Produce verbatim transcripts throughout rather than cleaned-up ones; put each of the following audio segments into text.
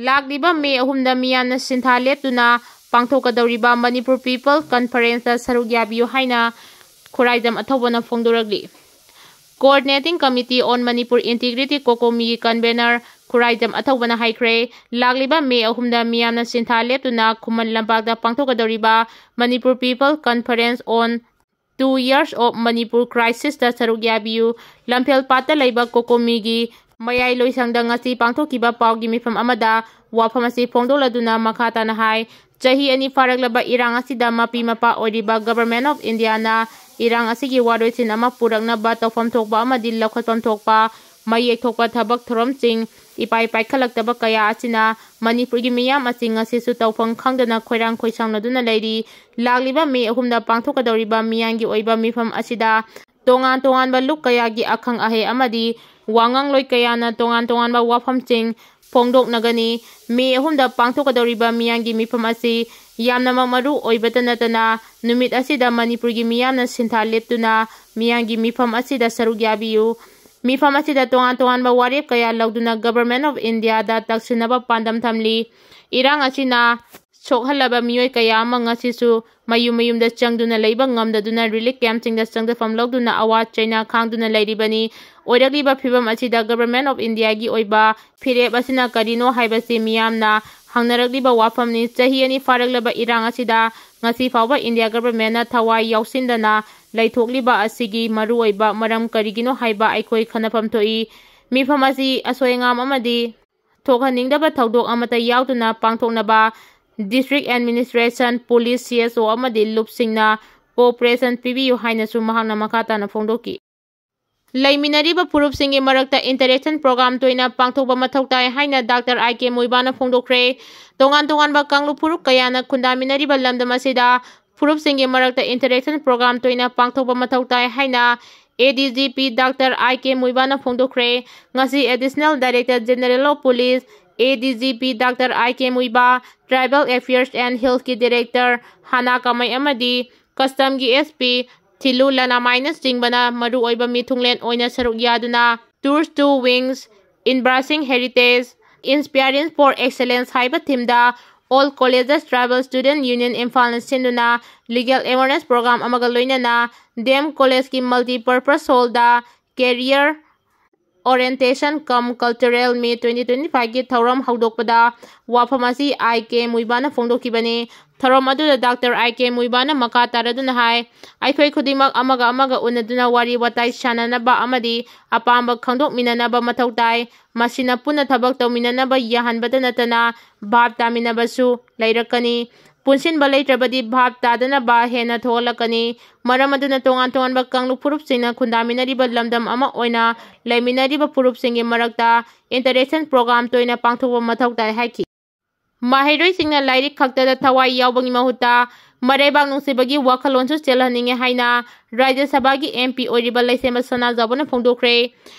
ꯂꯥꯛꯂꯤꯕ ꯃꯦ ꯑꯍꯨꯝꯗ ꯃꯤꯌꯥꯝꯅ ꯁꯤꯟꯊꯥ ꯂꯦꯞꯇꯨꯅ ꯄꯥꯡꯊꯣꯛꯀꯗꯧꯔꯤꯕ ꯃꯅꯤꯄꯨꯔ ꯄꯤꯄꯜ ꯀꯟꯐꯔꯦꯟꯁꯇ ꯁꯔꯨꯛ ꯌꯥꯕꯤꯌꯨ ꯍꯥꯏꯅ ꯈꯨꯔꯥꯏꯖꯝ ꯑꯊꯧꯕꯅ ꯐꯣꯡꯗꯣꯔꯛꯂꯤ꯫ Coordinating Committee on Manipur Integrity, ꯀꯣꯀꯣꯃꯤꯒꯤ ꯀꯟꯚꯦꯅꯔ ꯈꯨꯔꯥꯏꯖꯝ ꯑꯊꯧꯕꯅ ꯍꯥꯏꯈ꯭ꯔꯦ, ꯂꯥꯛꯂꯤꯕ ꯃꯦ ꯑꯍꯨꯝꯗ ꯃꯤꯌꯥꯝꯅ ꯁꯤꯟꯊꯥ ꯂꯦꯞꯇꯨꯅ ꯈꯨꯃꯟ ꯂꯝꯄꯥꯛꯇ ꯄꯥꯡꯊꯣꯛꯀꯗꯧꯔꯤꯕ Manipur people conference on two years of Manipur ꯀ꯭ꯔꯥꯏꯁꯤꯁꯇ ꯁꯔꯨꯛ ꯌꯥꯕꯤꯌꯨ꯫ ꯂꯝꯐꯦꯜ ꯄꯥꯠꯇ ꯂꯩꯕ ꯀꯣꯀꯣꯃꯤꯒꯤ ꯃꯌꯥꯏ ꯂꯣꯏꯁꯪꯗ ꯉꯁꯤ ꯄꯥꯡꯊꯣꯛꯈꯤꯕ ꯄꯥꯎꯒꯤ ꯃꯤꯐꯝ ꯑꯃꯗ ꯋꯥꯐꯝ ꯑꯁꯤ ꯐꯣꯡꯗꯣꯛꯂꯗꯨꯅ ꯃꯈꯥ ꯇꯥꯅ ꯍꯥꯏ, ꯆꯍꯤ ꯑꯅꯤ ꯐꯥꯔꯛꯂꯕ ꯏꯔꯥꯡ ꯑꯁꯤꯗ ꯃꯄꯤ ꯃꯄꯥ ꯑꯣꯏꯔꯤꯕ Government of Indiaꯅ ꯏꯔꯥꯡ ꯑꯁꯤꯒꯤ ꯋꯥꯔꯣꯏꯁꯤꯟ ꯑꯃ ꯄꯨꯔꯛꯅꯕ ꯇꯧꯐꯝ ꯊꯣꯛꯄ ꯑꯃꯗꯤ ꯂꯧꯈꯠꯐꯝ ꯊꯣꯛꯄ ꯃꯌꯦꯛ ꯊꯣꯛꯄ ꯊꯕꯛ ꯊꯧꯔꯝꯁꯤꯡ ꯏꯄꯥꯏ ꯄꯥꯏꯈꯠꯂꯛꯇꯕ ꯀꯌꯥ ꯑꯁꯤꯅ ꯃꯅꯤꯄꯨꯔꯒꯤ ꯃꯤꯌꯥꯝ ꯑꯁꯤ ꯉꯁꯤꯁꯨ ꯇꯧꯐꯝ ꯈꯪꯗꯅ ꯈꯣꯏꯔꯥꯡ ꯈꯣꯏꯁꯥꯎꯅꯗꯨꯅ ꯂꯩꯔꯤ꯫ ꯂꯥꯛꯂꯤꯕ ꯃꯦ ꯑꯍꯨꯝꯗ ꯄꯥꯡꯊꯣꯛꯀꯗꯧꯔꯤꯕ ꯃꯤꯌꯥꯝꯒꯤ ꯑꯣꯏꯕ ꯃꯤꯐꯝ ꯑꯁꯤꯗ ꯇꯣꯉꯥꯟ ꯇꯣꯉꯥꯟꯕ ꯂꯨꯞ ꯀꯌꯥꯒꯤ ꯑꯈꯪ ꯑꯍꯩ ꯑꯃꯗꯤ ꯋꯥ ꯉꯥꯡꯂꯣꯏ ꯀꯌꯥꯅ ꯇꯣꯉꯥꯟ ꯇꯣꯉꯥꯟꯕ ꯋꯥꯐꯝꯁꯤꯡ ꯐꯣꯡꯗꯣꯛꯅꯒꯅꯤ꯫ ꯃꯦ ꯑꯍꯨꯝꯗ ꯄꯥꯡꯊꯣꯛꯀꯗꯧꯔꯤꯕ ꯃꯤꯌꯥꯝꯒꯤ ꯃꯤꯐꯝ ꯑꯁꯤ ꯌꯥꯝꯅꯃꯛ ꯃꯔꯨ ꯑꯣꯏꯕꯇ ꯅꯠꯇꯅ ꯅꯨꯃꯤꯠ ꯑꯁꯤꯗ ꯃꯅꯤꯄꯨꯔꯒꯤ ꯃꯤꯌꯥꯝꯅ ꯁꯤꯟꯊꯥ ꯂꯦꯞꯇꯨꯅ ꯃꯤꯌꯥꯝꯒꯤ ꯃꯤꯐꯝ ꯑꯁꯤꯗ ꯁꯔꯨꯛ ꯌꯥꯕꯤꯌꯨ꯫ ꯃꯤꯐꯝ ꯑꯁꯤꯗ ꯇꯣꯉꯥꯟ ꯇꯣꯉꯥꯟꯕ ꯋꯥꯔꯦꯞ ꯀꯌꯥ ꯂꯧꯗꯨꯅ Government of Indiaꯗ ꯇꯛꯁꯤꯟꯅꯕ ꯄꯥꯟꯗꯝ ꯊꯝꯂꯤ꯫ ꯏꯔꯥꯡ ꯑꯁꯤꯅ ꯁꯣꯛꯍꯜꯂꯕ ꯃꯤꯑꯣꯏ ꯀꯌꯥ ꯑꯃ ꯉꯁꯤꯁꯨ ꯃꯌꯨꯝ ꯃꯌꯨꯝꯗ ꯆꯪꯗꯨꯅ ꯂꯩꯕ ꯉꯝꯗꯗꯨꯅ relief campꯁꯤꯡꯗ ꯆꯪꯖꯐꯝ ꯂꯧꯗꯨꯅ ꯑꯋꯥ ꯆꯩꯅꯥ ꯈꯥꯡꯗꯨꯅ ꯂꯩꯔꯤꯕꯅꯤ꯫ ꯑꯣꯏꯔꯛꯂꯤꯕ ꯐꯤꯕꯝ ꯑꯁꯤꯗ Government of Indiaꯒꯤ ꯑꯣꯏꯕ ꯐꯤꯔꯦꯞ ꯑꯁꯤꯅ ꯀꯔꯤꯅꯣ ꯍꯥꯏꯕꯁꯤ ꯃꯤꯌꯥꯝꯅ ꯍꯪꯅꯔꯛꯂꯤꯕ ꯋꯥꯐꯝꯅꯤ꯫ ꯆꯍꯤ ꯑꯅꯤ ꯐꯥꯔꯛꯂꯕ ꯏꯔꯥꯡ ꯑꯁꯤꯗ ꯉꯁꯤ ꯐꯥꯎꯕ India Governmentꯅ ꯊꯋꯥꯏ ꯌꯥꯎꯁꯤꯟꯗꯅ ꯂꯩꯊꯣꯛꯂꯤꯕ ꯑꯁꯤꯒꯤ ꯃꯔꯨꯑꯣꯏꯕ ꯃꯔꯝ ꯀꯔꯤꯒꯤꯅꯣ ꯍꯥꯏꯕ ꯑꯩꯈꯣꯏ ꯈꯟꯅꯐꯝ ꯊꯣꯛꯏ꯫ ꯃꯤꯐꯝ ꯑꯁꯤ ꯑꯁꯣꯏ ꯑꯉꯥꯝ ꯑꯃꯗꯤ ꯊꯣꯛꯍꯟꯅꯤꯡꯗꯕ ꯊꯧꯗꯣꯛ ꯑꯃꯠꯇ ꯌꯥꯎꯗꯅ ꯄꯥꯡꯊꯣꯛꯅꯕ District Administration, Police, C S O ꯑꯃꯗꯤ ꯂꯨꯞꯁꯤꯡꯅ cooperation ꯄꯤꯕꯤꯌꯨ ꯍꯥꯏꯅꯁꯨ ꯃꯍꯥꯛꯅ ꯃꯈꯥ ꯇꯥꯅ ꯐꯣꯡꯗꯣꯛꯈꯤ꯫ ꯂꯩꯃꯤꯟꯅꯔꯤꯕ ꯐꯨꯔꯨꯞꯁꯤꯡꯒꯤ ꯃꯔꯛꯇ interaction program ꯇꯣꯏꯅ ꯄꯥꯡꯊꯣꯛꯄ ꯃꯊꯧ ꯇꯥꯏ ꯍꯥꯏꯅ Doctor I K ꯃꯣꯏꯕꯥꯅ ꯐꯣꯡꯗꯣꯛꯈ꯭ꯔꯦ꯫ ꯇꯣꯉꯥꯟ ꯇꯣꯉꯥꯟꯕ ꯀꯥꯡꯂꯨꯞ ꯐꯨꯔꯨꯞ ꯀꯌꯥꯅ ꯈꯨꯟꯗꯥꯃꯤꯟꯅꯔꯤꯕ ꯂꯝꯗꯝ ꯑꯁꯤꯗ ꯐꯨꯔꯨꯞꯁꯤꯡꯒꯤ ꯃꯔꯛꯇ interaction program ꯇꯣꯏꯅ ꯄꯥꯡꯊꯣꯛꯄ ꯃꯊꯧ ꯇꯥꯏ ꯍꯥꯏꯅ A D G P Doctor I K ꯃꯣꯏꯕꯥꯅ ꯐꯣꯡꯗꯣꯛꯈ꯭ꯔꯦ꯫ ꯉꯁꯤ Additional Director General of Police, A D G P Doctor I K ꯃꯣꯏꯕꯥ, Tribal Affairs and Hillsꯀꯤ Director ꯍꯥꯅꯥ ꯀꯃꯩ ꯑꯃꯗꯤ Customꯒꯤ S P ꯊꯤꯂꯨ ꯂꯅꯥꯃꯥꯏꯅꯆꯤꯡꯕꯅ ꯃꯔꯨꯑꯣꯏꯕ ꯃꯤꯊꯨꯡꯂꯦꯟ ꯑꯣꯏꯅ ꯁꯔꯨꯛ ꯌꯥꯗꯨꯅ Tours to Wings, Embracing Heritage, Inspiring for Excellence ꯍꯥꯏꯕ themeꯗ All Colleges Tribal Student Union ꯏꯝꯐꯥꯜꯅ ꯁꯤꯟꯗꯨꯅ legal awareness program ꯑꯃꯒ ꯂꯣꯏꯅꯅ D M ꯀꯣꯂꯦꯖꯀꯤ multipurpose hallꯗ career orientation cum cultural meet twenty twenty fiveꯀꯤ ꯊꯧꯔꯝ ꯍꯧꯗꯣꯛꯄꯗ ꯋꯥꯐꯝ ꯑꯁꯤ ꯑꯥꯏ ꯀꯦ ꯃꯨꯏꯕꯥꯅ ꯐꯣꯡꯗꯣꯛꯈꯤꯕꯅꯤ꯫ ꯊꯧꯔꯝ ꯑꯗꯨꯗ ꯗꯥꯛꯇꯔ ꯑꯥꯏ ꯀꯦ ꯃꯨꯏꯕꯥꯅ ꯃꯈꯥ ꯇꯥꯔꯗꯨꯅ ꯍꯥꯏ, ꯑꯩꯈꯣꯏ ꯈꯨꯗꯤꯡꯃꯛ ꯑꯃꯒ ꯑꯃꯒ ꯎꯅꯗꯨꯅ ꯋꯥꯔꯤ ꯋꯥꯇꯥꯏ ꯁꯥꯟꯅꯅꯕ ꯑꯃꯗꯤ ꯑꯄꯥꯝꯕ ꯈꯪꯗꯣꯛꯃꯤꯟꯅꯅꯕ ꯃꯊꯧ ꯇꯥꯏ꯫ ꯃꯁꯤꯅ ꯄꯨꯟꯅ ꯊꯕꯛ ꯇꯧꯃꯤꯟꯅꯅꯕ ꯌꯥꯍꯟꯕꯇ ꯅꯠꯇꯅ ꯚꯥꯞ ꯇꯥꯃꯤꯟꯅꯕꯁꯨ ꯂꯩꯔꯛꯀꯅꯤ꯫ ꯄꯨꯟꯁꯤꯟꯕ ꯂꯩꯇ꯭ꯔꯕꯗꯤ ꯚꯥꯞ ꯇꯥꯗꯅꯕ ꯍꯦꯟꯅ ꯊꯣꯛꯍꯜꯂꯛꯀꯅꯤ꯫ ꯃꯔꯝ ꯑꯗꯨꯅ ꯇꯣꯉꯥꯟ ꯇꯣꯉꯥꯟꯕ ꯀꯥꯡꯂꯨꯞ ꯐꯨꯔꯨꯞꯁꯤꯡꯅ ꯈꯨꯟꯗꯥꯃꯤꯟꯅꯔꯤꯕ ꯂꯝꯗꯝ ꯑꯃ ꯑꯣꯏꯅ ꯂꯩꯃꯤꯟꯅꯔꯤꯕ ꯐꯨꯔꯨꯞꯁꯤꯡꯒꯤ ꯃꯔꯛꯇ interaction program ꯇꯣꯏꯅ ꯄꯥꯡꯊꯣꯛꯄ ꯃꯊꯧ ꯇꯥꯏ ꯍꯥꯏꯈꯤ꯫ ꯃꯍꯩꯔꯣꯏꯁꯤꯡꯅ ꯂꯥꯏꯔꯤꯛ ꯈꯛꯇꯗ ꯊꯋꯥꯏ ꯌꯥꯎꯕꯒꯤ ꯃꯍꯨꯠꯇ ꯃꯔꯩꯕꯥꯛ ꯅꯨꯡꯁꯤꯕꯒꯤ ꯋꯥꯈꯜꯂꯣꯟꯁꯨ ꯆꯦꯜꯍꯟꯅꯤꯡꯉꯤ ꯍꯥꯏꯅ ꯔꯥꯖ꯭ꯌ ꯁꯚꯥꯒꯤ ꯑꯦꯝ ꯄꯤ ꯑꯣꯏꯔꯤꯕ ꯂꯩꯁꯦꯝꯕ ꯁꯅꯥꯖꯥꯎꯕꯅ ꯐꯣꯡꯗꯣꯛꯈ꯭ꯔꯦ꯫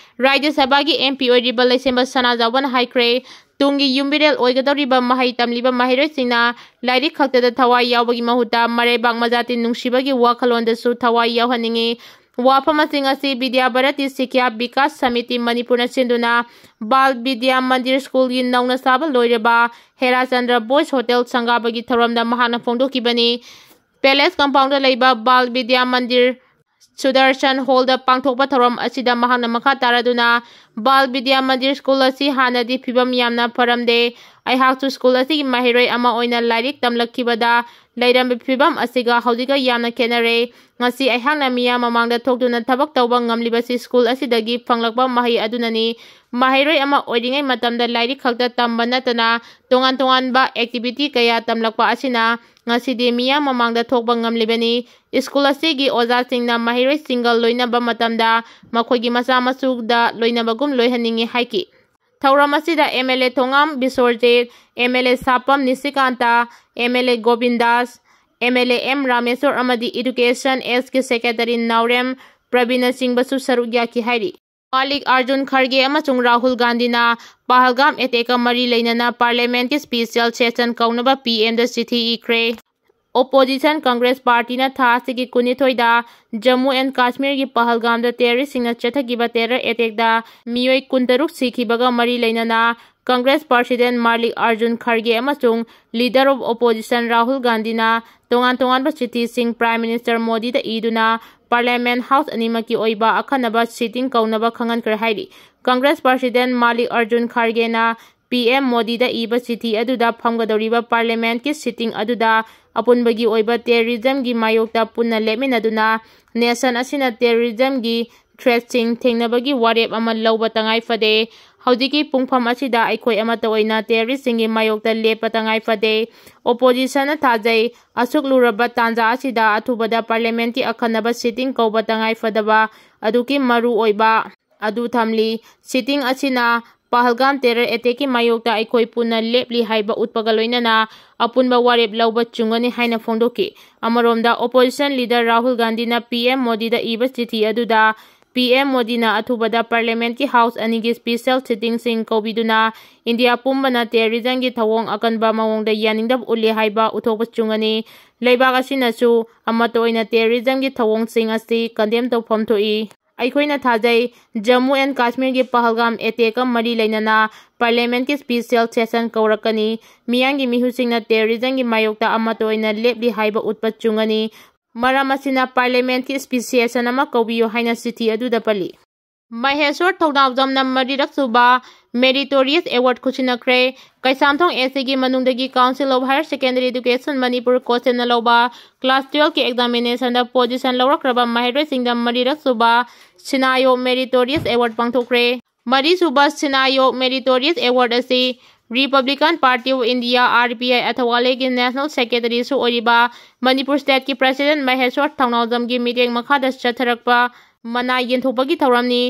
ꯔꯥꯖ꯭ꯌ ꯁꯚꯥꯒꯤ ꯑꯦꯝ ꯄꯤ ꯑꯣꯏꯔꯤꯕ ꯂꯩꯁꯦꯝꯕ ꯁꯅꯥꯖꯥꯎꯕꯅ ꯍꯥꯏꯈ꯭ꯔꯦ, ꯇꯨꯡꯒꯤ ꯌꯨꯝꯕꯤꯔꯦꯜ ꯑꯣꯏꯒꯗꯧꯔꯤꯕ ꯃꯍꯩ ꯇꯝꯂꯤꯕ ꯃꯍꯩꯔꯣꯏꯁꯤꯡꯅ ꯂꯥꯏꯔꯤꯛ ꯈꯛꯇꯗ ꯊꯋꯥꯏ ꯌꯥꯎꯕꯒꯤ ꯃꯍꯨꯠꯇ ꯃꯔꯩꯕꯥꯛ ꯃꯖꯥꯇꯤ ꯅꯨꯡꯁꯤꯕꯒꯤ ꯋꯥꯈꯜꯂꯣꯟꯗꯁꯨ ꯊꯋꯥꯏ ꯌꯥꯎꯍꯟꯅꯤꯡꯉꯤ꯫ ꯋꯥꯐꯝ ꯑꯁꯤꯡ ꯑꯁꯤ ꯕꯤꯗ꯭ꯌꯥ ꯚꯥꯔꯇꯤ ꯁꯤꯈ꯭ꯌꯥ ꯕꯤꯀꯥꯁ ꯁꯃꯤꯇꯤ ꯃꯅꯤꯄꯨꯔꯅ ꯁꯤꯟꯗꯨꯅ ꯕꯥꯜ ꯕꯤꯗ꯭ꯌꯥ ꯃꯟꯗꯤꯔ ꯁ꯭ꯀꯨꯜꯒꯤ ꯅꯧꯅ ꯁꯥꯕ ꯂꯣꯏꯔꯕ ꯍꯦꯔꯥꯆꯟꯗ꯭ꯔ ꯕꯣꯏꯁ ꯍꯣꯇꯦꯜ ꯁꯪꯒꯥꯕꯒꯤ ꯊꯧꯔꯝꯗ ꯃꯍꯥꯛꯅ ꯐꯣꯡꯗꯣꯛꯈꯤꯕꯅꯤ꯫ ꯄꯦꯂꯦꯁ ꯀꯝꯄꯥꯎꯟꯗ ꯂꯩꯕ ꯕꯥꯜ ꯕꯤꯗ꯭ꯌꯥ ꯃꯟꯗꯤꯔ ꯁꯨꯗꯔꯁꯟ ꯍꯣꯜꯗ ꯄꯥꯡꯊꯣꯛꯄ ꯊꯧꯔꯝ ꯑꯁꯤꯗ ꯃꯍꯥꯛꯅ ꯃꯈꯥ ꯇꯥꯔꯗꯨꯅ, ꯕꯥꯜ ꯕꯤꯗ꯭ꯌꯥ ꯃꯟꯗꯤꯔ ꯁ꯭ꯀꯨꯜ ꯑꯁꯤ ꯍꯥꯟꯅꯗꯤ ꯐꯤꯕꯝ ꯌꯥꯝꯅ ꯐꯔꯝꯗꯦ꯫ ꯑꯩꯍꯥꯛꯁꯨ ꯁ꯭ꯀꯨꯜ ꯑꯁꯤꯒꯤ ꯃꯍꯩꯔꯣꯏ ꯑꯃ ꯑꯣꯏꯅ ꯂꯥꯏꯔꯤꯛ ꯇꯝꯂꯛꯈꯤꯕꯗ ꯂꯩꯔꯝꯕ ꯐꯤꯕꯝ ꯑꯁꯤꯒ ꯍꯧꯖꯤꯛꯀ ꯌꯥꯝꯅ ꯈꯦꯠꯅꯔꯦ꯫ ꯉꯁꯤ ꯑꯩꯍꯥꯛꯅ ꯃꯤꯌꯥꯝ ꯃꯃꯥꯡꯗ ꯊꯣꯛꯇꯨꯅ ꯊꯕꯛ ꯇꯧꯕ ꯉꯝꯂꯤꯕꯁꯤ ꯁ꯭ꯀꯨꯜ ꯑꯁꯤꯗꯒꯤ ꯐꯪꯂꯛꯄ ꯃꯍꯩ ꯑꯗꯨꯅꯅꯤ꯫ ꯃꯍꯩꯔꯣꯏ ꯑꯃ ꯑꯣꯏꯔꯤꯉꯩ ꯃꯇꯝꯗ ꯂꯥꯏꯔꯤꯛ ꯈꯛꯇ ꯇꯝꯕ ꯅꯠꯇꯅ ꯇꯣꯉꯥꯟ ꯇꯣꯉꯥꯟꯕ activity ꯀꯌꯥ ꯇꯝꯂꯛꯄ ꯑꯁꯤꯅ ꯉꯁꯤꯗꯤ ꯃꯤꯌꯥꯝ ꯃꯃꯥꯡꯗ ꯊꯣꯛꯄ ꯉꯝꯂꯤꯕꯅꯤ꯫ ꯁ꯭ꯀꯨꯜ ꯑꯁꯤꯒꯤ ꯑꯣꯖꯥꯁꯤꯡꯅ ꯃꯍꯩꯔꯣꯏꯁꯤꯡꯒ ꯂꯣꯏꯅꯕ ꯃꯇꯝꯗ ꯃꯈꯣꯏꯒꯤ ꯃꯆꯥ ꯃꯁꯨꯗ ꯂꯣꯏꯅꯕꯒꯨꯝ ꯂꯣꯏꯍꯟꯅꯤꯡꯏ ꯍꯥꯏꯈꯤ꯫ ꯊꯧꯔꯝ ꯑꯁꯤꯗ M L A Thongam Biswajit, M L A Sapam ꯅꯤꯁꯤꯀꯥꯟꯇ, M L A Gobindas, M L A M Rameshwar ꯑꯃꯗꯤ Education S's ꯀꯤ Secretary ꯅꯥꯎꯔꯦꯝ ꯄ꯭ꯔꯕꯤꯟꯅꯆꯤꯡꯕꯁꯨ ꯁꯔꯨꯛ ꯌꯥꯈꯤ ꯍꯥꯏꯔꯤ꯫ ꯃꯥꯂꯤꯛ ꯑꯥꯔꯖꯨꯟ ꯈꯔꯒꯦ ꯑꯃꯁꯨꯡ ꯔꯥꯍꯨꯜ ꯒꯥꯟꯙꯤꯅ ꯄꯍꯜꯒꯥꯝ attack ꯀ ꯃꯔꯤ ꯂꯩꯅꯅ Parliament ꯀꯤ special session ꯀꯧꯅꯕ ꯄꯤ ꯑꯦꯝꯗ ꯆꯤꯊꯤ ꯏꯈ꯭ꯔꯦ꯫ Opposition Congress Partyꯅ ꯊꯥ ꯑꯁꯤꯒꯤ ꯀꯨꯟꯅꯤꯊꯣꯏꯗ ꯖꯝꯃꯨ ꯑꯦꯟ ꯀꯥꯁꯃꯤꯔꯒꯤ ꯄꯍꯜꯒꯥꯝꯗ terroristꯁꯤꯡꯅ ꯆꯠꯊꯈꯤꯕ terror attackꯇ ꯃꯤꯑꯣꯏ ꯀꯨꯟꯇꯔꯨꯛ ꯁꯤꯈꯤꯕꯒ ꯃꯔꯤ ꯂꯩꯅꯅ Congress President ꯃꯥꯂꯤꯛ ꯑꯔꯖꯨꯟ ꯈꯔꯒꯦ ꯑꯃꯁꯨꯡ Leader of Opposition ꯔꯥꯍꯨꯜ ꯒꯥꯟꯙꯤꯅ ꯇꯣꯉꯥꯟ ꯇꯣꯉꯥꯟꯕ ꯆꯤꯊꯤꯁꯤꯡ Prime Minister ꯃꯣꯗꯤꯗ ꯏꯗꯨꯅ Parliament House ꯑꯅꯤꯃꯛꯀꯤ ꯑꯣꯏꯕ ꯑꯈꯟꯅꯕ sitting ꯀꯧꯅꯕ ꯈꯪꯍꯟꯈ꯭ꯔꯦ ꯍꯥꯏꯔꯤ꯫ Congress President ꯃꯥꯂꯤꯛ ꯑꯔꯖꯨꯟ ꯈꯔꯒꯦꯅ PM ꯃꯣꯗꯤꯗ ꯏꯕ ꯆꯤꯊꯤ ꯑꯗꯨꯗ ꯐꯝꯒꯗꯧꯔꯤꯕ Parliamentꯀꯤ sitting ꯑꯗꯨꯗ ꯑꯄꯨꯟꯕꯒꯤ ꯑꯣꯏꯕ terrorismꯒꯤ ꯃꯥꯌꯣꯛꯇ ꯄꯨꯟꯅ ꯂꯦꯞꯃꯤꯟꯅꯗꯨꯅ nation ꯑꯁꯤꯅ terrorismꯒꯤ threatꯁꯤꯡ ꯊꯦꯡꯅꯕꯒꯤ ꯋꯥꯔꯦꯞ ꯑꯃ ꯂꯧꯕ ꯇꯉꯥꯏ ꯐꯗꯦ꯫ ꯍꯧꯖꯤꯛꯀꯤ ꯄꯨꯡꯐꯝ ꯑꯁꯤꯗ ꯑꯩꯈꯣꯏ ꯑꯃꯠꯇ ꯑꯣꯏꯅ terroristꯁꯤꯡꯒꯤ ꯃꯥꯌꯣꯛꯇ ꯂꯦꯞꯄ ꯇꯉꯥꯏ ꯐꯗꯦ꯫ Oppositionꯅ ꯊꯥꯖꯩ, ꯑꯁꯨꯛ ꯂꯨꯔꯕ ꯇꯥꯟꯖꯥ ꯑꯁꯤꯗ ꯑꯊꯨꯕꯗ Parliamentꯀꯤ ꯑꯈꯟꯅꯕ sitting ꯀꯧꯕ ꯇꯉꯥꯏ ꯐꯗꯕ ꯑꯗꯨꯒꯤ ꯃꯔꯨ ꯑꯣꯏꯕ ꯑꯗꯨ ꯊꯝꯂꯤ꯫ Sitting ꯑꯁꯤꯅ ꯄꯍꯜꯒꯥꯝ terror attackꯀꯤ ꯃꯥꯌꯣꯛꯇ ꯑꯩꯈꯣꯏ ꯄꯨꯟꯅ ꯂꯦꯞꯂꯤ ꯍꯥꯏꯕ ꯎꯠꯄꯒ ꯂꯣꯏꯅꯅ ꯑꯄꯨꯟꯕ ꯋꯥꯔꯦꯞ ꯂꯧꯕ ꯆꯨꯝꯒꯅꯤ ꯍꯥꯏꯅ ꯐꯣꯡꯗꯣꯛꯈꯤ꯫ ꯑꯃꯔꯣꯝꯗ, Opposition Leader ꯔꯥꯍꯨꯜ ꯒꯥꯟꯙꯤꯅ PM ꯃꯣꯗꯤꯗ ꯏꯕ ꯆꯤꯊꯤ ꯑꯗꯨꯗ, PM ꯃꯣꯗꯤꯅ ꯑꯊꯨꯕꯗ Parliamentꯀꯤ House ꯑꯅꯤꯒꯤ special sittingꯁꯤꯡ ꯀꯧꯕꯤꯗꯨꯅ ꯏꯟꯗꯤꯌꯥ ꯄꯨꯝꯕꯅ terrorismꯒꯤ ꯊꯧꯑꯣꯡ ꯑꯀꯟꯕ ꯃꯑꯣꯡꯗ ꯌꯥꯅꯤꯡꯗꯕ ꯎꯠꯂꯤ ꯍꯥꯏꯕ ꯎꯠꯊꯣꯛꯄ ꯆꯨꯝꯒꯅꯤ꯫ ꯂꯩꯕꯥꯛ ꯑꯁꯤꯅꯁꯨ ꯑꯃꯠꯇ ꯑꯣꯏꯅ terrorismꯒꯤ ꯊꯧꯑꯣꯡꯁꯤꯡ ꯑꯁꯤ condemn ꯇꯧꯐꯝ ꯊꯣꯛꯏ꯫ ꯑꯩꯈꯣꯏꯅ ꯊꯥꯖꯩ, ꯖꯝꯃꯨ ꯑꯦꯟ ꯀꯥꯁꯃꯤꯔꯒꯤ ꯄꯍꯜꯒꯥꯝ attackꯀ ꯃꯔꯤ ꯂꯩꯅꯅ Parliamentꯀꯤ special session ꯀꯧꯔꯛꯀꯅꯤ꯫ ꯃꯤꯌꯥꯝꯒꯤ ꯃꯤꯍꯨꯠꯁꯤꯡꯅ terrorismꯒꯤ ꯃꯥꯌꯣꯛꯇ ꯑꯃꯠꯇ ꯑꯣꯏꯅ ꯂꯦꯞꯂꯤ ꯍꯥꯏꯕ ꯎꯠꯄ ꯆꯨꯝꯒꯅꯤ꯫ ꯃꯔꯝ ꯑꯁꯤꯅ Parliamentꯀꯤ special session ꯑꯃ ꯀꯧꯕꯤꯌꯨ ꯍꯥꯏꯅ ꯆꯤꯊꯤ ꯑꯗꯨꯗ ꯄꯜꯂꯤ꯫ ꯃꯍꯦꯁ꯭ꯋꯔ ꯊꯧꯅꯥꯎꯖꯝꯅ ꯃꯔꯤꯔꯛ ꯁꯨꯕ Meritorious Award ꯈꯨꯠꯁꯤꯟꯅꯈ꯭ꯔꯦ꯫ ꯀꯩꯁꯥꯝꯊꯣꯡ ACꯒꯤ ꯃꯅꯨꯡꯗꯒꯤ Council of Higher Secondary Education Manipur COHSEMꯅ ꯂꯧꯕ class twelveꯀꯤ examinationꯗ position ꯂꯧꯔꯛꯈ꯭ꯔꯕ ꯃꯍꯩꯔꯣꯏꯁꯤꯡꯗ ꯃꯔꯤꯔꯛ ꯁꯨꯕ ꯁꯤꯅꯥꯌꯣ Meritorious Award ꯄꯥꯡꯊꯣꯛꯈ꯭ꯔꯦ꯫ ꯃꯔꯤꯁꯨꯕ ꯁꯤꯅꯥꯌꯣ Meritorious Award ꯑꯁꯤ Republican Party of India, RPI, ꯑꯊꯋꯥꯂꯦꯒꯤ National Secretaryꯁꯨ ꯑꯣꯏꯔꯤꯕ ꯃꯅꯤꯄꯨꯔ stateꯀꯤ President ꯃꯍꯦꯁ꯭ꯋꯔ ꯊꯧꯅꯥꯎꯖꯝꯒꯤ ꯃꯤꯠꯌꯦꯡ ꯃꯈꯥꯗ ꯆꯠꯊꯔꯛꯄ ꯃꯅꯥ ꯌꯦꯟꯊꯣꯛꯄꯒꯤ ꯊꯧꯔꯝꯅꯤ꯫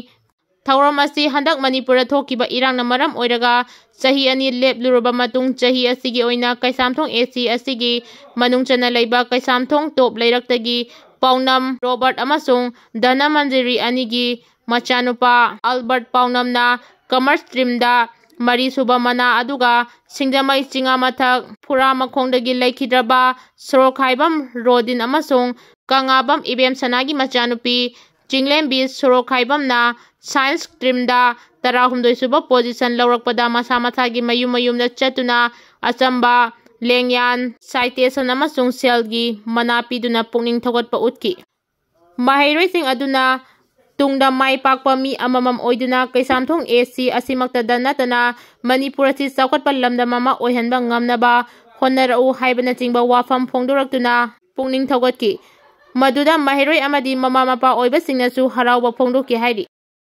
ꯊꯧꯔꯝ ꯑꯁꯤ ꯍꯟꯗꯛ ꯃꯅꯤꯄꯨꯔꯗ ꯊꯣꯛꯈꯤꯕ ꯏꯔꯥꯡꯅ ꯃꯔꯝ ꯑꯣꯏꯔꯒ ꯆꯍꯤ ꯑꯅꯤ ꯂꯦꯞꯂꯨꯔꯕ ꯃꯇꯨꯡ, ꯆꯍꯤ ꯑꯁꯤꯒꯤ ꯑꯣꯏꯅ ꯀꯩꯁꯥꯝꯊꯣꯡ AC ꯑꯁꯤꯒꯤ ꯃꯅꯨꯡ ꯆꯟꯅ ꯂꯩꯕ ꯀꯩꯁꯥꯝꯊꯣꯡ ꯇꯣꯞ ꯂꯩꯔꯛꯇꯒꯤ ꯄꯥꯎꯅꯝ ꯔꯣꯕꯔꯠ ꯑꯃꯁꯨꯡ ꯙꯅꯃꯟꯖꯔꯤ ꯑꯅꯤꯒꯤ ꯃꯆꯥꯅꯨꯄꯥ ꯑꯜꯕꯔꯠ ꯄꯥꯎꯅꯝꯅ commerce streamꯗ ꯃꯔꯤꯁꯨꯕ ꯃꯅꯥ ꯑꯗꯨꯒ ꯁꯤꯡꯖꯃꯩ ꯆꯤꯉꯥꯃꯊꯛ ꯐꯨꯔꯥ ꯃꯈꯣꯡꯗꯒꯤ ꯂꯩꯈꯤꯗ꯭ꯔꯕ ꯁꯣꯔꯣꯛꯈꯥꯏꯕꯝ ꯔꯣꯗꯤꯟ ꯑꯃꯁꯨꯡ ꯀꯪꯉꯥꯕꯝ ꯏꯕꯦꯝꯁꯅꯥꯒꯤ ꯃꯆꯥꯅꯨꯄꯤ ꯆꯤꯡꯂꯦꯝꯕꯤ ꯁꯣꯔꯣꯛꯈꯥꯏꯕꯝꯅ ꯁꯥꯏꯟꯁ ꯁ꯭ꯇ꯭ꯔꯤꯝꯗ ꯇꯔꯥꯍꯨꯝꯗꯣꯏ ꯁꯨꯕ ꯄꯣꯖꯤꯁꯟ ꯂꯧꯔꯛꯄꯗ ꯃꯁꯥ ꯃꯁꯥꯒꯤ ꯃꯌꯨꯝ ꯃꯌꯨꯝꯗ ꯆꯠꯇꯨꯅ ꯑꯆꯝꯕ, ꯂꯦꯡꯌꯥꯟ, ꯁꯥꯏꯇꯦꯁꯟ ꯑꯃꯁꯨꯡ ꯁꯦꯜꯒꯤ ꯃꯅꯥ ꯄꯤꯗꯨꯅ ꯄꯨꯛꯅꯤꯡ ꯊꯧꯒꯠꯄ ꯎꯠꯈꯤ꯫ ꯃꯍꯩꯔꯣꯏꯁꯤꯡ ꯑꯗꯨꯅ ꯇꯨꯡꯗ ꯃꯥꯏ ꯄꯥꯛꯄ ꯃꯤ ꯑꯃꯃꯝ ꯑꯣꯏꯗꯨꯅ ꯀꯩꯁꯥꯝꯊꯣꯡ ꯑꯦ ꯁꯤ ꯑꯁꯤꯃꯛꯇꯗ ꯅꯠꯇꯅ ꯃꯅꯤꯄꯨꯔ ꯑꯁꯤ ꯆꯥꯎꯈꯠꯄ ꯂꯝꯗꯝ ꯑꯃ ꯑꯣꯏꯍꯟꯕ ꯉꯝꯅꯕ ꯍꯣꯠꯅꯔꯛꯎ ꯍꯥꯏꯕꯅꯆꯤꯡꯕ ꯋꯥꯐꯝ ꯐꯣꯡꯗꯣꯔꯛꯇꯨꯅ ꯄꯨꯛꯅꯤꯡ ꯊꯧꯒꯠꯈꯤ꯫ ꯃꯗꯨꯗ ꯃꯍꯩꯔꯣꯏ ꯑꯃꯗꯤ ꯃꯃꯥ ꯃꯄꯥ ꯑꯣꯏꯕꯁꯤꯡꯅꯁꯨ ꯍꯔꯥꯎꯕ ꯐꯣꯡꯗꯣꯛꯈꯤ ꯍꯥꯏꯔꯤ꯫